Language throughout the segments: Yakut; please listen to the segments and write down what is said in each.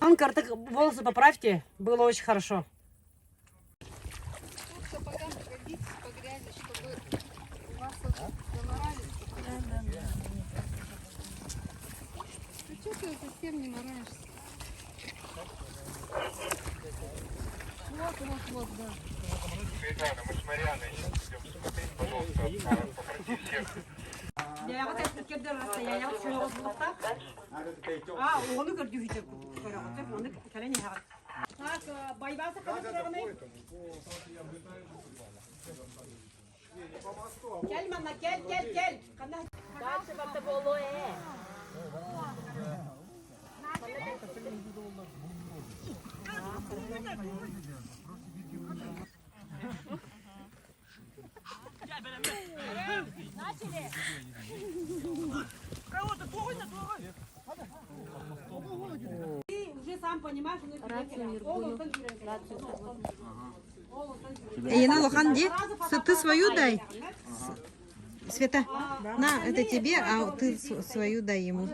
Он картык волосы поправьте, было очень хорошо. Тут сапогам ходить по грязи, чтобы у вас заморались. Да, да, да. Ну что ты совсем не мораешься? Вот, вот, вот, да. Светлана, мы с Марианой сейчас идем смотреть, пожалуйста, попроси всех. А, ону көрдүүһүтэ көрөҕүтэ, ону кэлэн иһэҕит. Так, байбааса ханна тураҕыный? Кэл манна, кэл, кэл, кэл. Ханна? Дальше барда боло ээ. Ты уже сам понимаешь, Ена Лохан, где? Ты свою дай. Света, на, это тебе, а ты свою дай ему.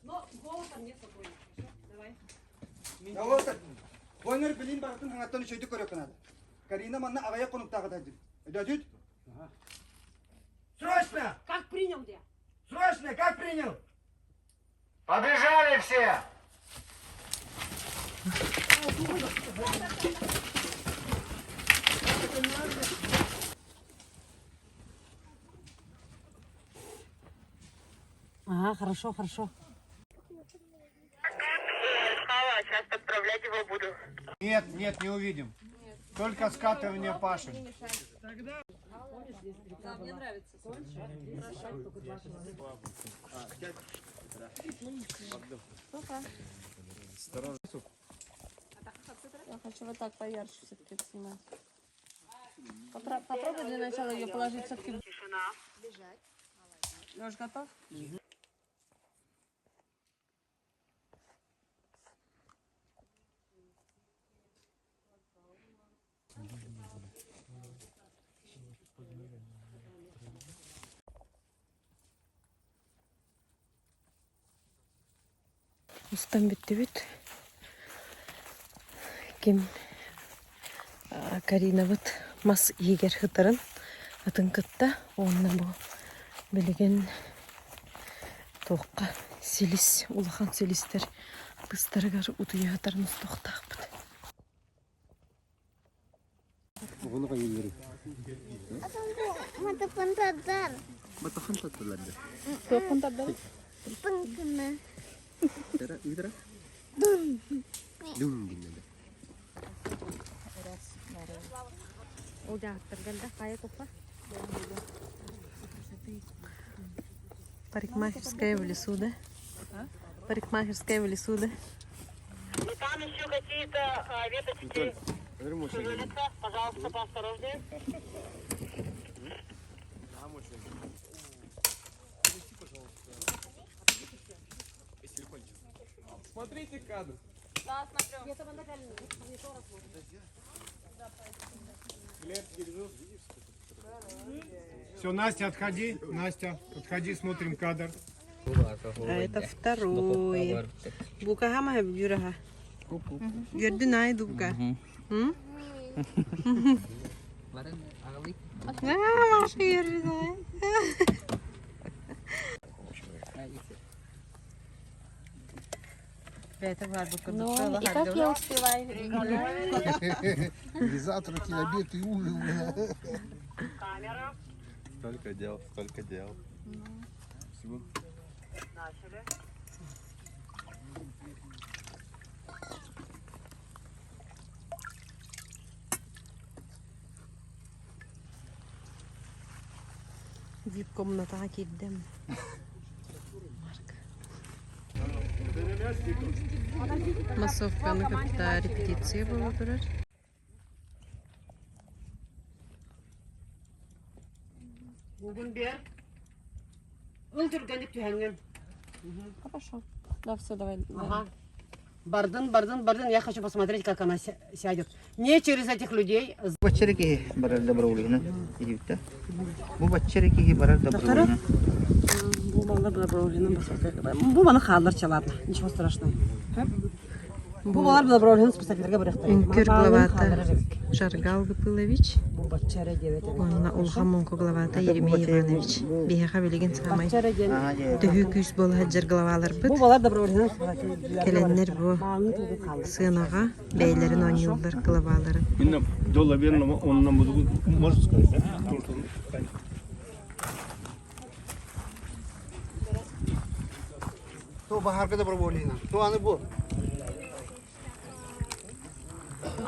Но голосом не спокойно. Давай. Боннер билин барытын хаҥаттан үчөйдүк көрүөххэ наада. Карина манна аҕыйах хонуктааҕыта дим. Өйдөөтүт? Срочно! Как принял где? Срочно! Как принял? Побежали все! Ага, хорошо, хорошо. Нет, нет, не увидим. Только скатывание Паши. Да, мне нравится. Я хочу вот так поярче все-таки снимать. Попробуй для начала ее положить все-таки. Тишина. Лежать. Леш, готов? Устан бүттүбүт. Ким Каринабыт мас иһигэр сытарын атын кытта уонна бу билигин туохха силис улахан силистэр быстарыгар утуйа сытарын устуохтаахпыт. Матахан таттылар да. Туоххун тардабын? Тыҥкына. Ыытара? Дун гиннэ. Ол дьаһаттарга хайа куппа? Парикмахерская в лесу, да? Парикмахерская в лесу, да? Там еще какие-то веточки шевелятся. Пожалуйста, поосторожнее. Смотрите кадр. Да, смотрю. Глеб, держу. Все, Настя, отходи. Настя, отходи, смотрим кадр. А это второе. Бука хама юраха. Гөрдүн ай дубка. М? А, Маша юрдү. Это бар бу Ну, и как я успеваю? И завтрак, и обед, и ужин. Столько дел, столько дел. Всего Вип комнатаҕа киирдим. Марк. Массовканы кытта репетиция буола турар. Бүгүн бер. Ыл түргэнник түһэҥҥин. Хорошо. Да, все, давай. Ага. Бардын, бардын, бардын. Я хочу посмотреть, как она сядет. Не через этих людей. Баччара киһи барар добровольно иһибитэ. Бу баччара киһи барар добровольно. Балар добровольно Бу маны хааллар чалаатна. Ничего страшного. Бу балар добровольно спасательдерге барыахтара. Үҥкүр главата Жаргал Гыпылович уонна Улахан Муҥку главата Еремей Иванович. Биһиэхэ билигин саамай төһүү күүс буола сылдьар главаларбыт кэлэннэр бу сыанаҕа бэйэлэрин оонньууллар главаларын. Дело верно, он нам может сказать, да? То баһаарга добровольно. То аны бу.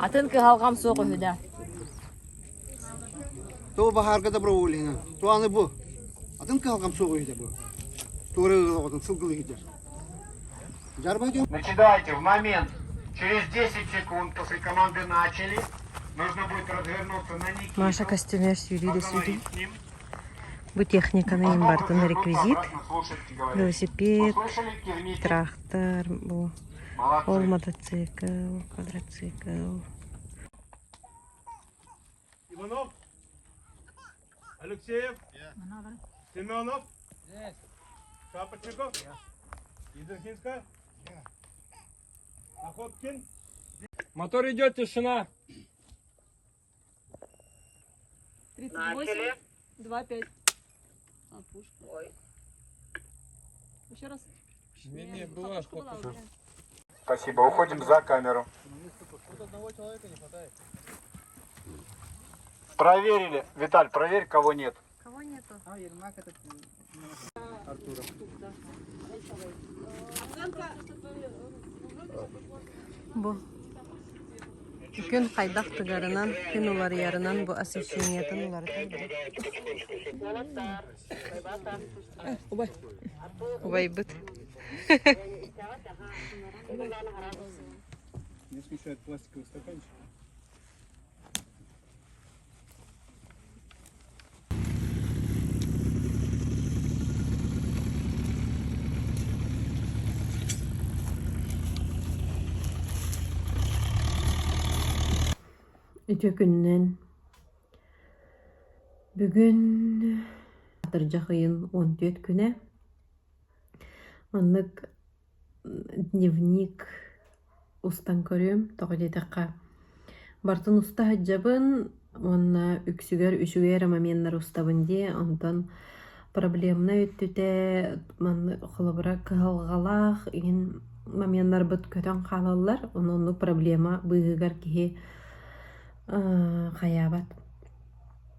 Атын кыһалҕам суох үһү да. То баһаарга добровольно. То аны бу. Атын кыһалҕам суох үһү да бу. Туора ыалаҕытын сылгылыы сылдьар. Начинайте в момент. Через 10 секунд после команды начали. Нужно будет развернуться на Никиту. Маша костюмер сүүрүү да сүүрүү. поговорить с ним. Бу техниканы Потом барытын развернуться реквизит, обратно, слушать и говорить. велосипед, Услышали, кивните. трактор, бу ол Молодцы. мотоцикл, квадроцикл. Иванов? Алексеев? Семенов? Шапочников? Едрихинская? Охоткин? Мотор идет, тишина. 38, 2, 5. А, пушка. Ой. Еще раз. Не, не, была Пушка была уже. Спасибо. Уходим за камеру. Проверили. Виталь, проверь, кого нет. Кого нету? Бу күн хайдах тыгарынан, күн уларыйарынан бу освещениетын уларытан Убайбыт. Меня смущает пластиковый стаканчик. Үтүө күнүнэн Бүгүн атырдьах ыйын 14 күнэ. Маннык дневник устан көрүөм. Тоҕо диэтэххэ, барытын уста сылдьабын уонна үксүгэр үчүгэй эрэ моменнары устабын дии. Онтон проблемнай өттүтэ маннык холобура кыһалҕалаах иһин моменнарбыт көтөн хаалаллар. Ону оннук проблема быыһыгар киһи хайаабат.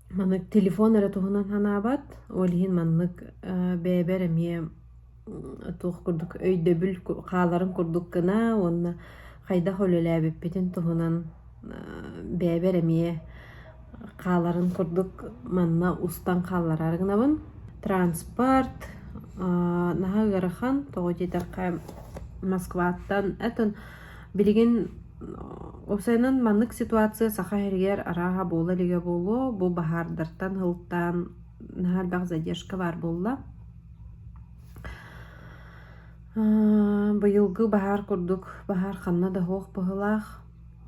Маннык телефон эрэ туһунан санаабат. Ол иһин маннык бэйэбэр эмиэ туох курдук өйдөбүл хааларын курдук гына уонна хайдах үлэлээбиппитин туһунан бэйэбэр эмиэ хааларын курдук манна устан хаалларар гынабын. Транспорт наһаа ыарахан, тоҕо диэтэххэ Москваттан этон билигин уопсайынан маннык ситуация Саха сиригэр арааһа буола илигэ буолуо, бу баһаардартан сылтаан наһаа элбэх задержка баар буолла. Быйылгы баһаар курдук баһаар ханна да суох быһыылаах.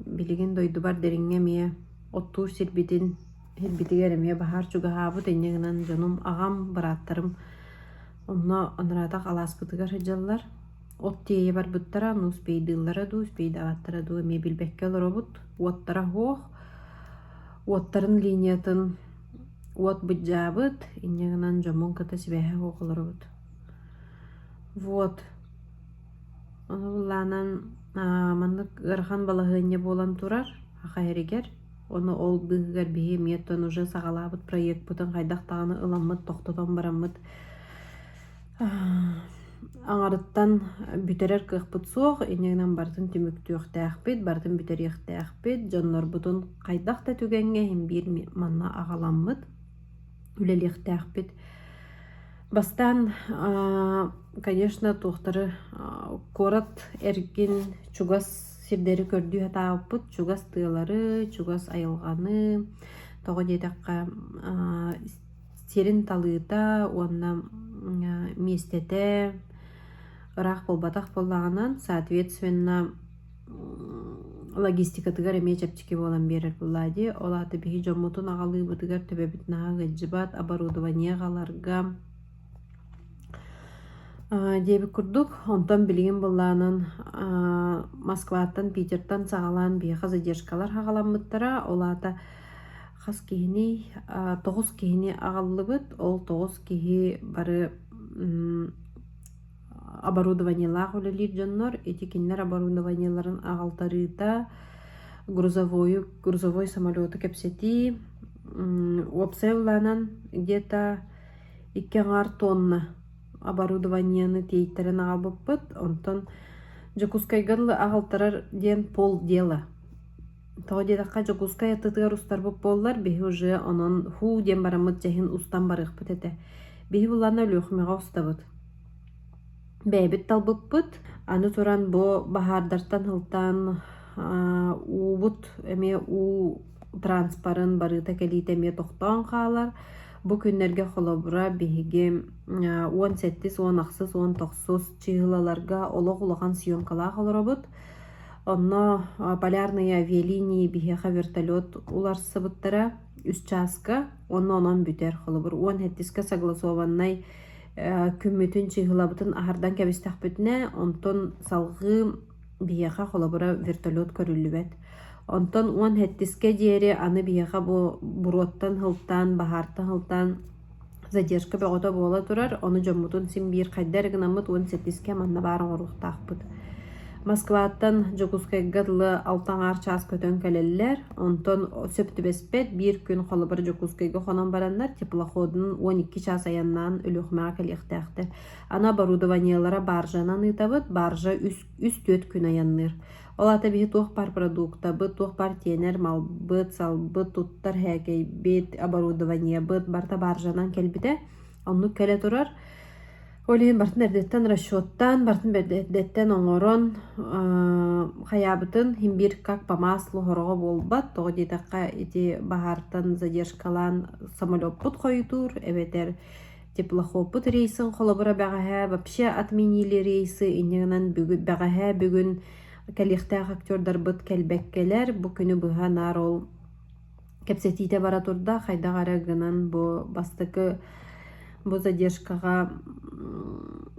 Билигин дойдубар Дириҥҥэ эмиэ оттуур сирбитин сирбитигэр эмиэ баһаар чугаһаабыт. Инньэ гынан дьонум, аҕам, бырааттарым онно анараатах алааспытыгар сылдьаллар. От тиэйэ барбыттара, ону успейдыыллара дуу, успейдаабаттара дуу эмиэ билбэккэ олоробут. Уоттара суох. Уоттарын линиятын уот быдьаабыт, инньэ гынан дьоммун кытта сибээһэ суох олоробут. Вот. Ону былаанан маннык ыарахан балаһыанньа буолан турар Саха сиригэр. Ону ол быыһыгар биһи эмиэ оттон уже саҕалаабыт проекпытын хайдах даҕаны ыламмыт, тохтотон бараммыт аҥарыттан бүтэрэр кыахпыт суох, инньэ гынан барытын түмүктүөхтээхпит, барытын бүтэриэхтээхпит, дьоннорбутун хайдах да түгэҥҥэ иһин биир манна аҕаламмыт үлэлиэхтээхпит. Бастаан, конечно, туохтары куорат эргин чугас сирдэри көрдүү сатаабыппыт, чугас тыалары, чугас айылҕаны, тоҕо диэтэххэ сирин талыыта уонна миэстэтэ ыраах буолбатах буоллаҕынан, соответственно, логистикатыгар эмиэ чэпчэки буолан биэрэр буоллаа дии. Ол аата биһи дьоммутун аҕалыыбытыгар төбөбүт наһаа ыалдьыбат, оборудование аҕаларга. Диэбит курдук, онтон билигин былаанын Москваттан, Питертан саҕалаан биһиэхэ задержкалар хаҕаламмыттара. Ол аата хас киһиний? 9 киһини аҕаллыбыт. Ол 9 киһи бары оборудованиелаах үлэлиир дьоннор. Ити кинилэр оборудованиеларын аҕалтарыыта, грузовойу, грузовой самолету кэпсэтии, уопсай былаанан где-то икки аҥаар тонна оборудованиены тиэйтэрэн аҕалбыппыт. Онтон Дьокуускайга дылы аҕалтарар диэн полдела. Тоҕо диэтэххэ, Дьокуускай аттытыгар устарбыт буоллар, биһи уже онон һуу диэн бараммыт дьэһин устан барыахпыт этэ. Биһи буллаана Өлүөхүмэҕэ устабыт. Бэйэбит талбыппыт. Аны туран бу баһаардартан сылтаан уубут эмиэ уу транспорын барыыта-кэлиитэ эмиэ тохтоон хаалар. Бу күннэргэ холобура биһиги 17, 18, 19 чыыһылаларга олох улахан съемкалаах олоробут. Онно полярные авиалинии биһиэхэ вертолет уларсыбыттара үс чааска уонна онон бүтэр. Холобур, 17-ка согласованнай күммүтүн, чыыһылабытын аһардан кэбистэхпитинэ, онтон салҕыы биһиэхэ холобура вертолет көрүллүбэт. Онтон 17-кэ диэри аны биһиэхэ бу буруоттан сылтаан, баһаартан сылтаан задержка бөҕөтө буола турар. Ону дьоммутун син биир хайда эрэ гынаммыт 17-кэ манна баар оҥоруохтаахпыт. Москваттан Дьокуускайга дылы алта аҥаар чаас көтөн кэлэллэр. Онтон сөп түбэспэт биир күн холобур Дьокуускайга хонон бараннар теплоходунан 12 чаас айаннаан Өлүөхүмэҕэ кэлиэхтээхтэр. Аны оборудованиелара баржанан ыытабыт. Баржа үс үс-түөрт күн айанныыр. Ол аата биһи туох баар продуктабыт, туох баар тиэнэр малбыт, салбыт, туттар һээкэйбит, оборудованиебыт барыта баржанан кэлбитэ. Оннук кэлэ турар. Ол иһин барытын эрдэттэн расчеттаан, барытын эрдэттэн оҥорон хайаабытын иһин биир как по маслу хороҕо буолбат. Тоҕо диэтэххэ ити баһаартан задержкалаан самолеппут хойутуур эбэтэр Теплоходпут рейсын холобура бэҕэһээ вообще отменили рейсы инньэ гынан бүгүн бэҕэһээ бүгүн кэлиэхтээх актердарбыт кэлбэккэлэр бу күнү быһа наар ол кэпсэтиитэ бара турда хайдах эрэ гынан бу бастакы бу задержкаҕа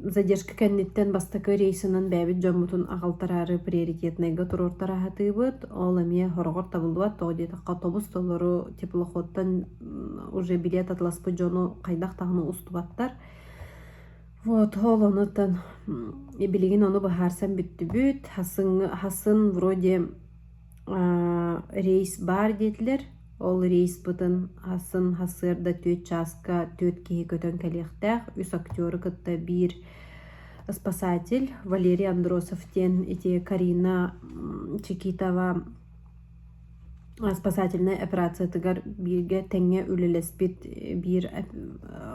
задержка кэнниттэн бастакы рейсынан бэйэбит дьоммутун аҕалтараары приоритетнайга туруортара сатыыбыт ол эмиэ хороҕор табыллыбат тоҕо диэтэххэ тобус толору теплоходтан уже билиэт атыласпыт дьону хайдах даҕаны устубаттар. Вот, ол онуттан билигин ону быһаарсан бүттүбүт. Хасын, хасын вроде рейс баар диэтилэр. Ол рейспытын хасын хасыарда түөрт чааска түөрт киһи көтөн кэлиэхтээх. Үс актеры кытта биир спасатель Валерий Андросов диэн ити Карина Чекитова спасательнай операциятыгар бииргэ тэҥҥэ үлэлэспит биир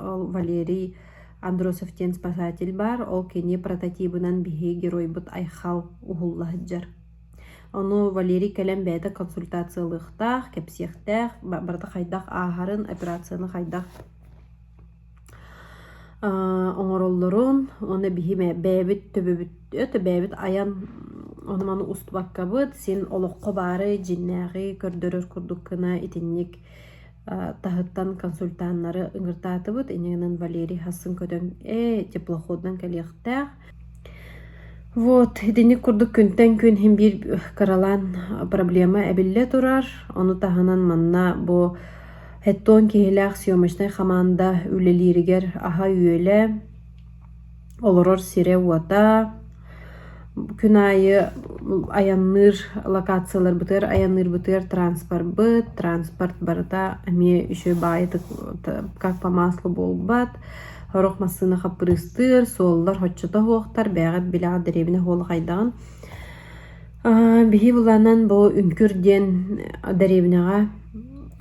ол Валерий Андросов диэн спасатель баар. Ол кини прототибынан биһи геройбут Айхал уһулла сылдьар. Ону Валерий кэлэн бэйэтэ консультациялыахтаах, кэпсиэхтээх, барыта хайдах ааһарын, операцияны хайдах оҥороллорун уонна биһи бэйэбит төбөбүт өтө бэйэбит айан ону-маны устубаккабыт син олоххо баары дьиҥнээҕи көрдөрөр курдук гына итинник таһыттан консультаннары ыҥыртаатыбыт инньэ гынан Валерий хасын көтөн ээ теплоходунан кэлиэхтээх Вот, итинник курдук күнтэн күн иһин биир кыралаан проблема эбиллэ турар. Ону таһынан манна бу хэттон киһилээх съемочнай хамаанда үлэлииригэр аһа-үөлэ, олорор сирэ-уота, күн аайы айанныыр локацияларбытыгар айанныырбытыгар транспорпыт, транспорт барыта эмиэ үчүгэй баҕайытык как по маслу буолбат. Сорох массыына хаппырыыстыыр, суоллар соччото суохтар, бэйэҕит билэҕит дэриэбинэ суола хайдаҕын. Биһи былаанан бу Үҥкүр диэн дэриэбинэҕэ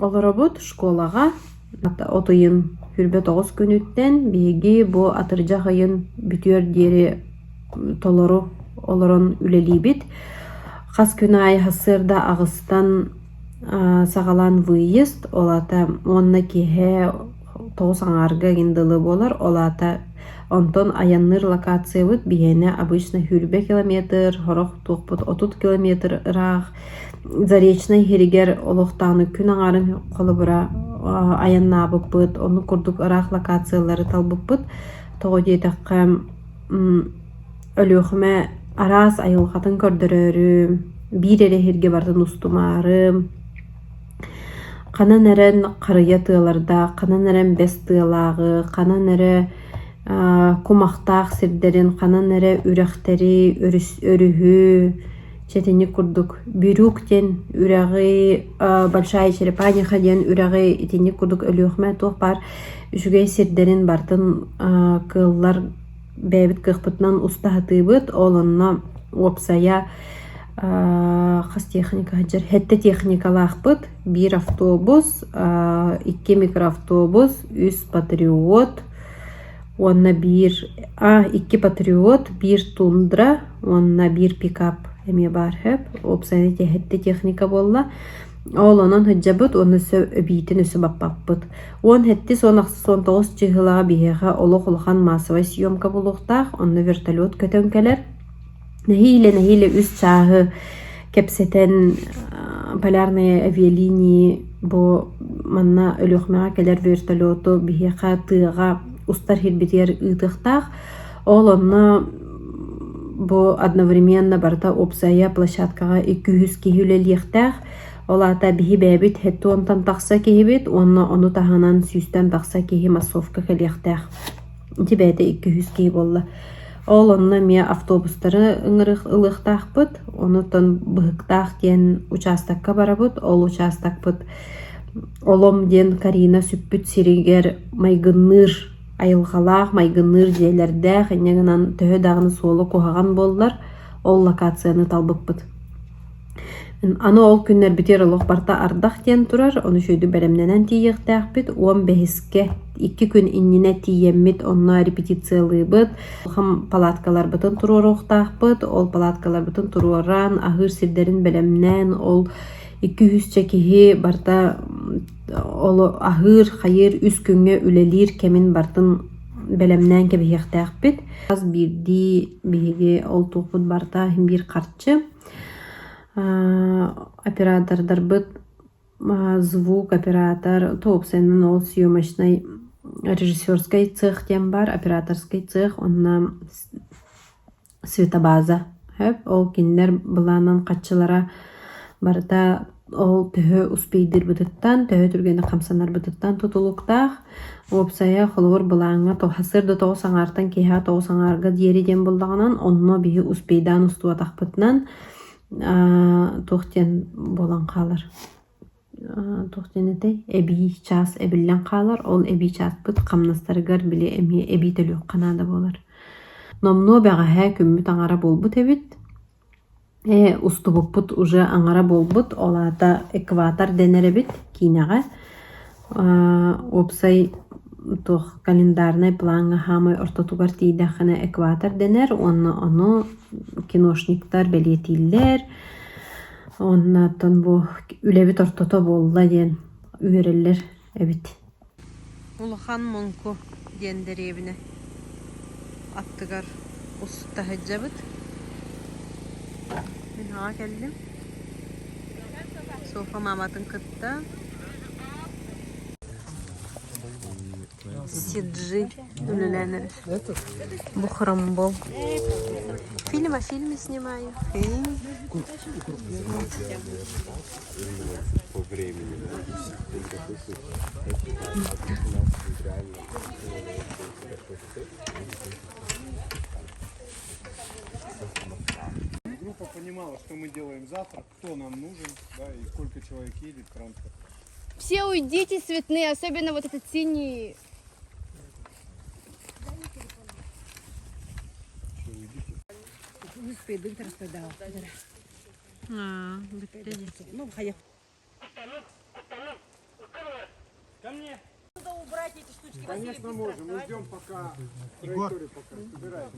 олоробут, школаҕа. От ыйын 29 күнүттэн биһиги бу атырдьах ыйын бүтүөр диэри толору олорон үлэлиибит. Хас күн аайы сарсыарда аҕыстан саҕалаан выезд, ол аата уонна киэһэ тоҕус аҥаарга игин дылы буолар, ол аата онтон айанныыр локациябыт биһиэнэ обычно сүүрбэ километр, сорох туохпут 30 километр ыраах Заречнай иһиригэр олохтоону күн аҥаарын холобура айаннаабыппыт, оннук курдук ыраах локациялары талбыппыт. Тоҕо диэтэххэ. Өлүөхүмэ араас айылҕатын көрдөрөөрү, биир эрэ иһиргэ барытын устумаары, ханан эрэн харыйа тыалардаах, ханан эрэн бэс тыалааҕы, ханан эрэ кумахтаах сирдэрин, ханан эрэ үрэхтэри, өрүһү, чэтинник курдук Бирюк диэн үрэҕи, Большая Черепаниха диэн үрэҕи итинник курдук Өлүөхүмэ туох баар үчүгэй сирдэрин барытын кыыллар бэйэбит кыахпытынан уста сатыыбыт. Ол онно уопсайа хас техника сылдьар? Сэттэ техникалаахпыт. Биир автобус, икки микроавтобус, үс патриот уонна биир икки патриот, биир тундра уонна биир пикап эмиэ баар сөп. Уопсайынан сэттэ техника буолла. Ол онон сылдьабыт уонна өссө эбиитин өссө баппаппыт. 17 18 19 чыһылаҕа биһиэхэ олох улахан массовай съемка буолуохтаах, онно вертолет көтөн кэлэр. Нэһиилэ-нэһиилэ үс чааһы кэпсэтэн полярные авиалинии бу манна Өлүөхүмэҕэ кэлэр вертолету биһиэхэ тыаҕа устар сирбитигэр ыытыахтаах. Ол онно бу одновременно барыта уопсайа площадкаҕа 200 киһи үлэлиэхтээх. Ол аата биһи бэйэбит 70-тан тахса киһибит уонна ону таһынан сүүстэн тахса киһи массовка кэлиэхтээх. Ити бэйэтэ 200 киһи буолла. Ол онно эмиэ автобустары ыҥырых ылыахтаахпыт. Онутон Быһыктаах диэн учаастакка барабыт. Ол учаастакпыт Олом диэн Карина сүппүт сиригэр майгынныыр айылҕалаах, майгынныыр дьиэлэрдээх, инньэ гынан төһө даҕаны суола куһаҕан буоллар, ол локацияны талбыппыт. Аны ол күннэрбитигэр олох барыта ардах диэн турар, ону үчүгэйдик бэлэмнэнэн тиийиэхтээхпит. 15-кэ икки күн иннинэ тиийэммит онно репетициялыыбыт. Улахан палаткаларбытын туруоруохтаахпыт. Ол палаткаларбытын туруоран, аһыыр сирдэрин бэлэмнээн, ол 200-чэ киһи барыта ол аһыыр, хайыыр үс күҥҥэ үлэлиир кэмин барытын бэлэмнээн кэбиһиэхтээхпит. Хас биирдии биһиги ол туохпут барыта иһин биир харчы. Оператордарбыт звук оператор, уопсайынан ол съемочнай режиссерскай цех диэн баар, операторскай цех, онно светобаза сөп. Ол кинилэр былаанын хаччылара барыта ол төһө успейдыырбытыттан, төһө түргэнник хамсанарбытыттан тутулуктаах. Уопсайа холобур былааҥҥа сарсыарда 9 аҥаартан киэһэ 9 аҥаарга диэри диэн буоллаҕынан, онно биһи успейдаан устубатахпытынан туох диэн буолан хаалар туох диэн этэй эбии чаас эбиллэн хаалар. Ол эбии чааспыт хамнастарыгар били эмиэ эбии төлүөххэ наада буолар. Номнуо бэҕэһээ күммүт аҥара буолбут эбит. Ээ, устубуппут уже аҥара буолбут, ол аата экватор дэнэр эбит киинэҕэ. Уопсай туох календарнай плаҥҥа хаамай ортотугар тиийдэххинэ экватор дэнэр уонна ону киношниктар бэлиэтииллэр. Уонна оттон бу үлэбит ортото буолла диэн үөрэллэр эбит. Улахан Муҥку диэн дэриэбинэ аттыгар уста сылдьабыт. Мин аҕа кэллим. Софа мааматын кытта Сиджи үлэлээн эрэр. Бу хромбол. Фильм о фильме снимаю. Фильм. По времени. Группа понимала, что мы делаем завтра, кто нам нужен, да, и сколько человек едет, транспорт. Все уйдите цветные, особенно вот этот синий. Ну, хайа. Ко мне. Конечно, можем. Мы ждем пока траекторию пока собираем.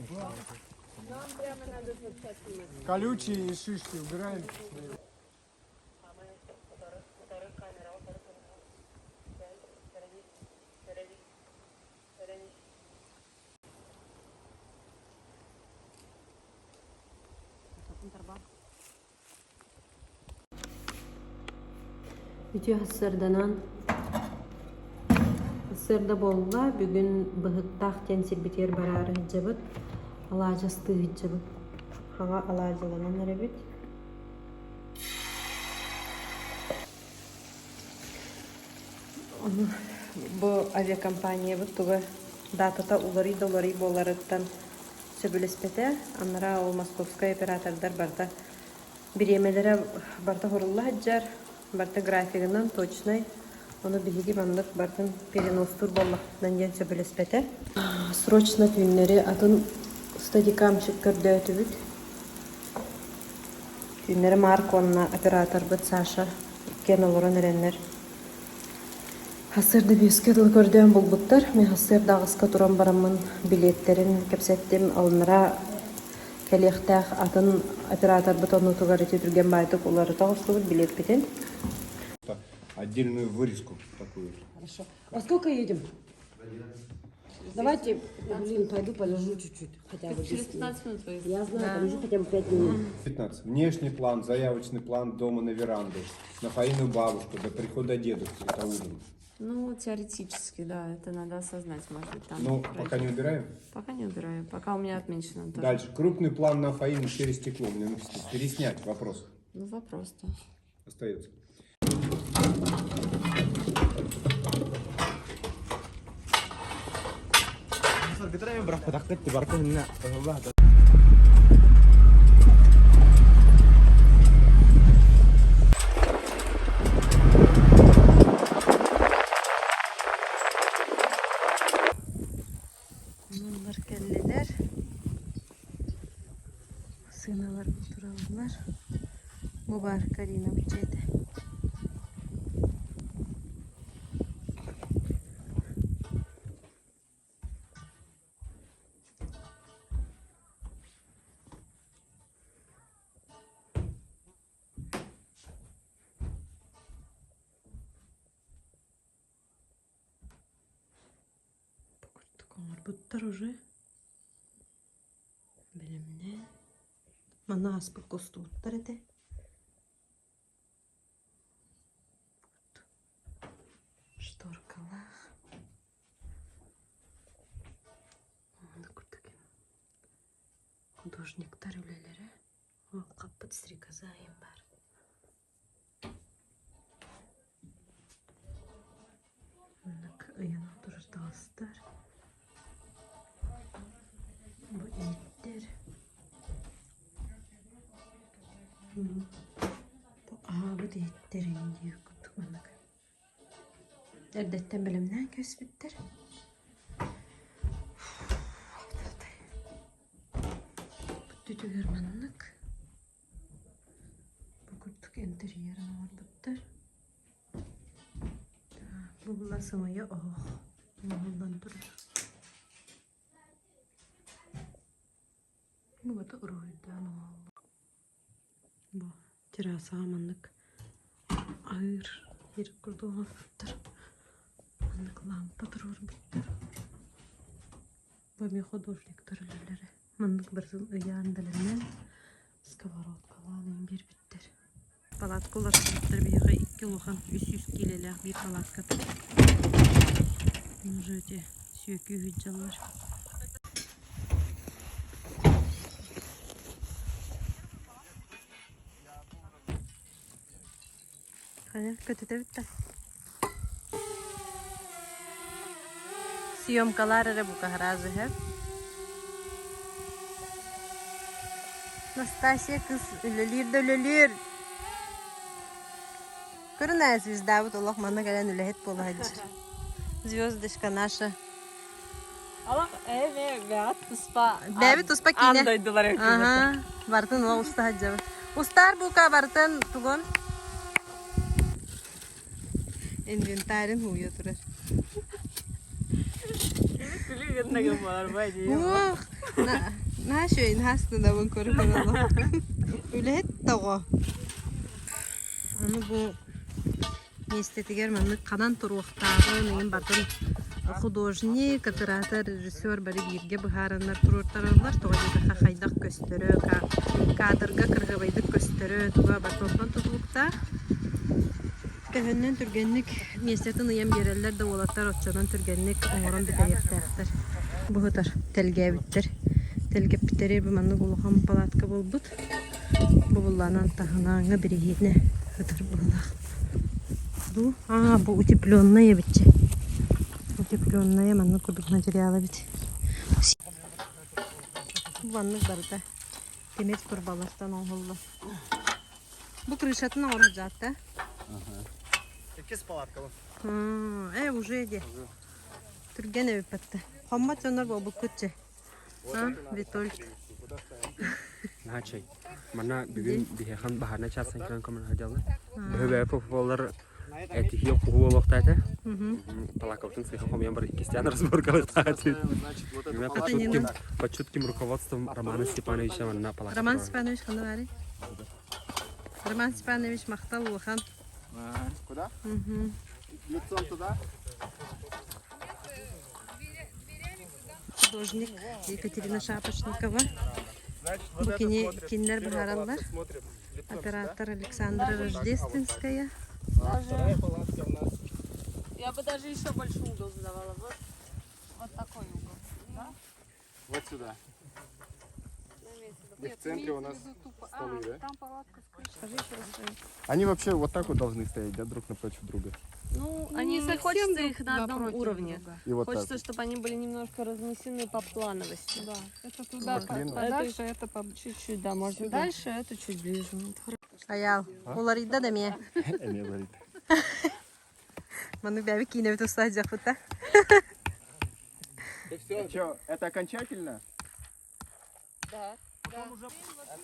Колючие и шишки убираем. Үтүө сарсыарданан сарсыарда буолла, бүгүн Быһыттаах диэн сирбитигэр бараары сылдьабыт. Алаадьы астыы сылдьабыт. Хаҥа алаадьыланан эрэбит. Ону бу авиакомпаниябыт туга датата уларый да уларый буоларыттан сөбүлэспэтэ. Анараа ол московскай оператордар барыта бириэмэлэрэ барыта хурулла сылдьар, барыта графигынан точнай. Ону биһиги маннык барытын переностуур буоллахпытынан диэн сөбүлэспэтэ. Срочно түүннэри атын стадикамщик көрдөөтүбүт. Түүннэри Марк уонна операторбыт Саша иккиэн олорон эрэннэр Сарсыарда биэскэ дылы көрдөөн булбуттар. Мин сарсыарда аҕыска туран бараммын билиэттэрин кэпсэттим. Алынара кэлиэхтээх атын операторбыт оннутугар ити түргэн баайдык уларыта оҕустубут билиэппитин. Отдельную вырезку такую. Хорошо. Во сколько едем? Давайте, блин, пойду полежу чуть-чуть. Хотя бы Через 10 15 минут выезд. Я знаю, полежу хотя бы 5 минут. 15. Внешний план, заявочный план дома на веранду. На Фаину бабушку до прихода дедушки. Это ужин. Ну, теоретически, да, это надо осознать, может быть, там. Ну, пока не убираем. Пока не убираю, пока у меня отмечено тоже. Дальше. Крупный план на Фаину через стекло. У меня написано. Переснять вопрос. Ну, вопрос, да. Остается. Оннор кэллилэр. Сыаналар тураллар. Бу баар Карина дьиэтэ. Бу курдук оҥорбуттар уже. Бэлэмнээн. Манна ааспыт кустубуттар этэ. Шторкалаах. Манна курдук художниктар үлэлэрэ. Ол хаппыт стрекоза айан баар. Маннык ыйанан турар таҥастар. Бу ииттэр. Бу аһаабыт иһиттэрин диир курдук маннык. Эрдэттэн бэлэмнээн кэспиттэр. Бүттүтүгэр маннык. Бу курдук интерьер оҥорбуттар. Бу була сымыйа оһох оҥоһуллан турар. Бу бата уруһуйдаан оҥоһуллубут. Бу террасаҕа маннык аһыыр сир курдук оҥорбуттар. Маннык лампа туруорбуттар. Бу эмиэ художниктар үлэлэрэ. Маннык барытын ыйаан бэлэмнээн сковородкалаан эҥин биэрбиттэр. Палатка уларсыбыттар биһиэхэ икки улахан 300 киилэлээх биир палатката. Уже эти сүөкүү сылдьаллар. Хайа, көтүтэбит да. Съемкалар эрэ бука сразу иһэ. Настасья кыз үлэлиир да үлэлиир. Көрүн ээ звездабыт олох манна кэлэн үлэһит буола сылдьар. Звездочка наша. Алах ээ бэҕэт туспа Бэбит туспа киинэ. Аан дойдулар Аха, барытын ол уста сылдьабыт. Устаар бука барытын тугун? Инвентарин ууйа турар. Уох, наша инхастынабын көрө көрөллө. Үлэһит тоҕо. Аны бу миэстэтигэр маннык ханан туруохтааҕын иһин батын художник, оператор, режиссер бары бииргэ быһаараннар туруортараллар. Тоҕо диэтэххэ хайдах көстөрө, кадрга кыргыбайдык көстөрө туга барытын тутулуктаах. Төһөннөн түргэнник миэстэтин ыйан биэрэллэр да уолаттар оччонон түргэнник оҥорон бүтэриэхтээхтэр. Быһытар тэлгээбиттэр. Тэлгэппитэри бу маннык улахан палатка буолбут. Бу буллаанан таһынааҥҥа бириһиэнэ ытар быһыылаах. Бу аа бу утепленная эбитчи. Утепленная маннык курдук материал эбит. Бу маннык барыта тимир турбалартан оҥоһуллар. Бу крышатын оҥорор дьаатта. Иккис палатка бу. Э, уже иди. Түргэн эбиппэтте. Хоммот дьоннор буолбуккут че. А, Витольд. Начай. Манна бүгүн биһиэхэн баһаарынай чаас кэлэн көмөлөһө сылдьаллар. Бөһө попуолар этиһии куһу буолуохтаата. Палакабытын сыыһа хомуйан бар иккистээн разборкалыахтаата. Под чутким, под чутким руководством Романа Степановича манна палака. Роман Степанович ханна баарый? Роман Степанович махтал улахан. Куда? Лицом туда. Художник Екатерина Шапошникова. Бу кини кинилэр быһаараллар. Оператор Александра Рождественская. Я бы даже еще больше угол задавала. Вот, вот такой угол. Да? Вот сюда. И в центре у нас столы, да? Там палатка с крышей. Скажи еще раз. Они вообще вот так вот должны стоять, да, друг напротив друга? Ну, они Не хочется совсем их на одном напротив уровне. друга. И вот Хочется, так. чтобы они были немножко разнесены по плановости. Да, это туда По клину. подальше, это по... Чуть-чуть, да, можно Сюда. дальше, это чуть ближе. Вот хорошо. Айал, уларыйда да эмиэ. Эмиэ уларыйда. Маны бэйэбит киинэбит устаах дьахпыта. Что, это окончательно? Да.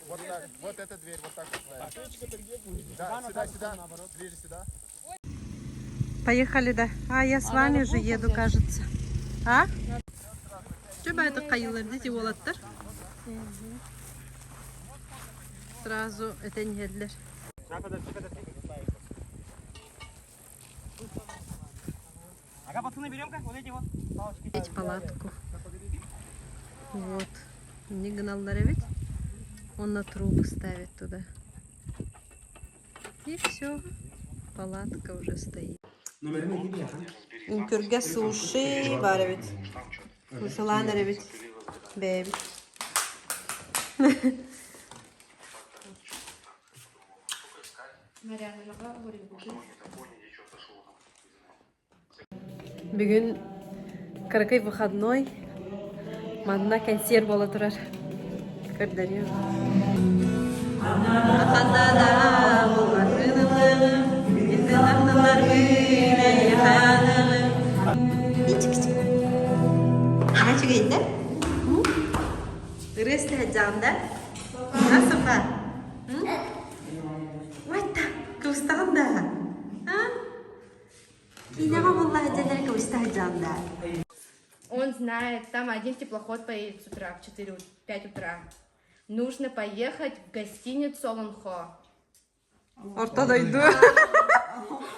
Вот так, вот эта дверь, вот так вот. Да, сюда, сюда, ближе сюда. Поехали, да. А, я с вами же еду, кажется. А? Что бы это хайылар дети уолаттар? Сразу это не хедлер. Ага, пацаны, берем-ка вот эти вот палочки. Эти палатку. Вот. Не гналлар ведь. Он на трубы ставит туда. И все. Палатка уже стоит. Үҥкүргэ суши баар эбит. Сушилаан эрэбит. Бэйэбит. Бүгүн кыракый выходной. Манна кэнсиэр буола турар. Көрдөрүөм. Ырыа истэһэдьэҕин да? Асыфа? Уайта, кыбыстаҕын да? А? Киинэҕэ буолла сылдьаннар кыбыста сылдьаҕын да? Он знает, там один теплоход поедет с утра в 4, 5 утра. Нужно поехать в гостиницу Олонхо. Орто дойду.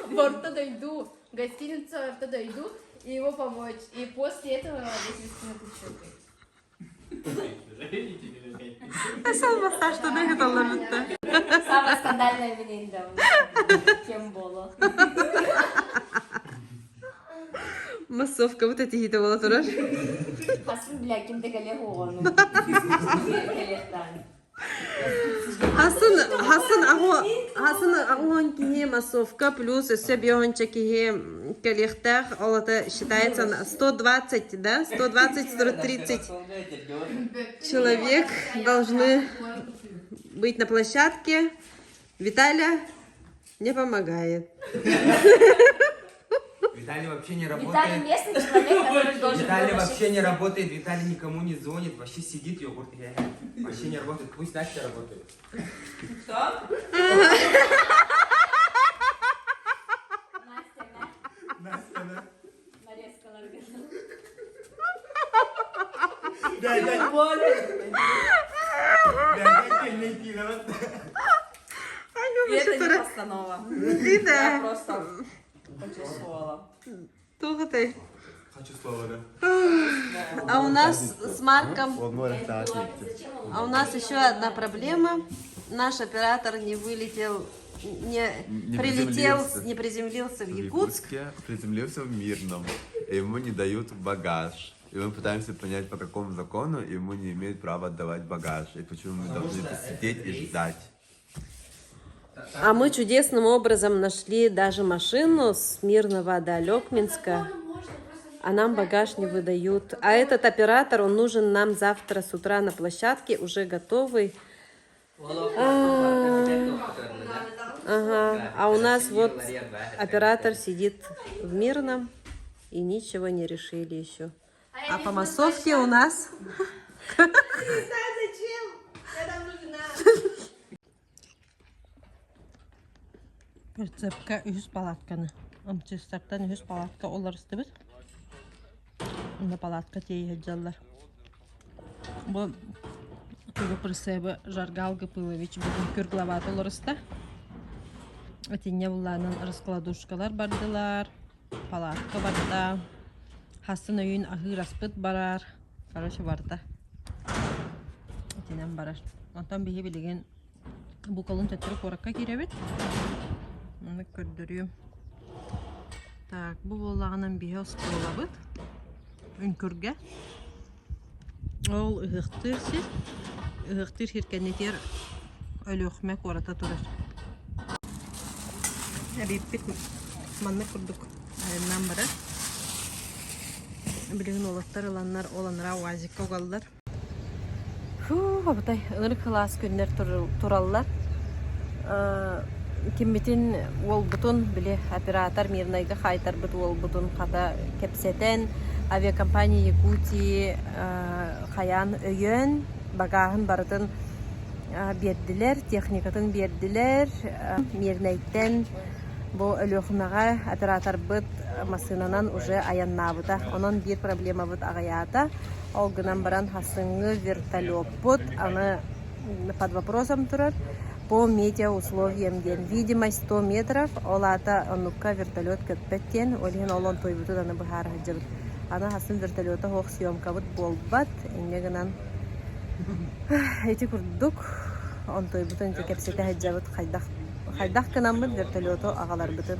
В Орто дойду. Гостиницу Орто дойду и его помочь. И после этого я тебе скину ключи. Sen массажда да хыталлар Самое скандальное обвинение, Кем было? Массовка вот эти хите буола турар. Хасын, бля, ким да кэлиэх оҕону. Кэлиэхтаан. Хасын, хасын аҕо, хасын аҕуон киһи массовка плюс өссө биэһонча киһи кэлиэхтээх, ол это считается 120, да? 120-130 человек должны быть на площадке. Виталя не помогает. Виталий вообще не Виталий работает. местный человек, который должен Виталий был вообще не работает, Виталий никому не звонит, вообще сидит йогурт. Вообще не работает, пусть Настя работает. Настя, да? Нарезка Да, да, Это не постанова. Да. Просто почувствовала. Туох ты. Хочу слово, да. А у нас с Марком А у нас еще одна проблема. Наш оператор не вылетел, не, Не прилетел, приземлился. не приземлился в В Якутск. Якутске приземлился в Мирном. И ему не дают багаж. И мы пытаемся понять, по какому закону ему не имеют права отдавать багаж, и почему мы должны сидеть и ждать. А мы чудесным образом нашли даже машину с Мирного до Олекминска, а нам багаж не выдают. А этот оператор, он нужен нам завтра с утра на площадке, уже готовый. А, ага. А у нас вот оператор сидит в Мирном и ничего не решили еще. А по массовке у нас... Не знаю зачем. Я там нужна. Прицепка үһүс палатканы. МЧСтартан үһүс палатка уларыстыбыт. Онно палатка тиэйэ сылдьаллар. Бу тугу прицебы Жаргал Гапылович бүгүн күр главата уларыста. Итиннэ буллаанан раскладушкалар бардылар, палатка барда. Хасын өйүн аһыыр аспыт барар. Короче барда. Итинэн барар. Онтон биһи билигин Бу колун төттөрү куоракка киирэбит. Ону көрдөрүөм. Так, бу буоллаҕынан биһи оскуолабыт. Үҥкүргэ. Ол ыһыахтыыр сир. Ыһыахтыыр сир кэннитигэр Өлүөхүмэ куората турар. Эбиппит маннык курдук айаннаан барар. Билигин уолаттар ыланнар ол анараа УАЗикка угаллар. Фу, абытай, ынырык кылаас күннэр тураллар. Киммитин уолбутун, били оператор Мирнайга хаайтарбыт уолбутун хата кэпсэтэн, авиакомпания Якутии хайаан өйөөн, багааһын барытын биэрдилэр, техникатын биэрдилэр. Мирнэйтэн бу Өлүөхүмэҕэ операторбыт массыынанан уже айаннаабыта. Онон биир проблемабыт аҕыйаата. Ол гынан баран хасыҥҥы вертолеппут аны под вопросом турар по метеоусловиям диэн видимость 100 метров ол аата оннукка вертолет көппөт диэн ол иһин ол онтуйбутун аны быһаара сылдьабыт аны хасын вертолета суох съемкабыт буолбат инньэ гынан ити курдук онтуйбутун ити кэпсэтэ сылдьабыт хайдах хайдах гынаммыт вертолету аҕаларбытын.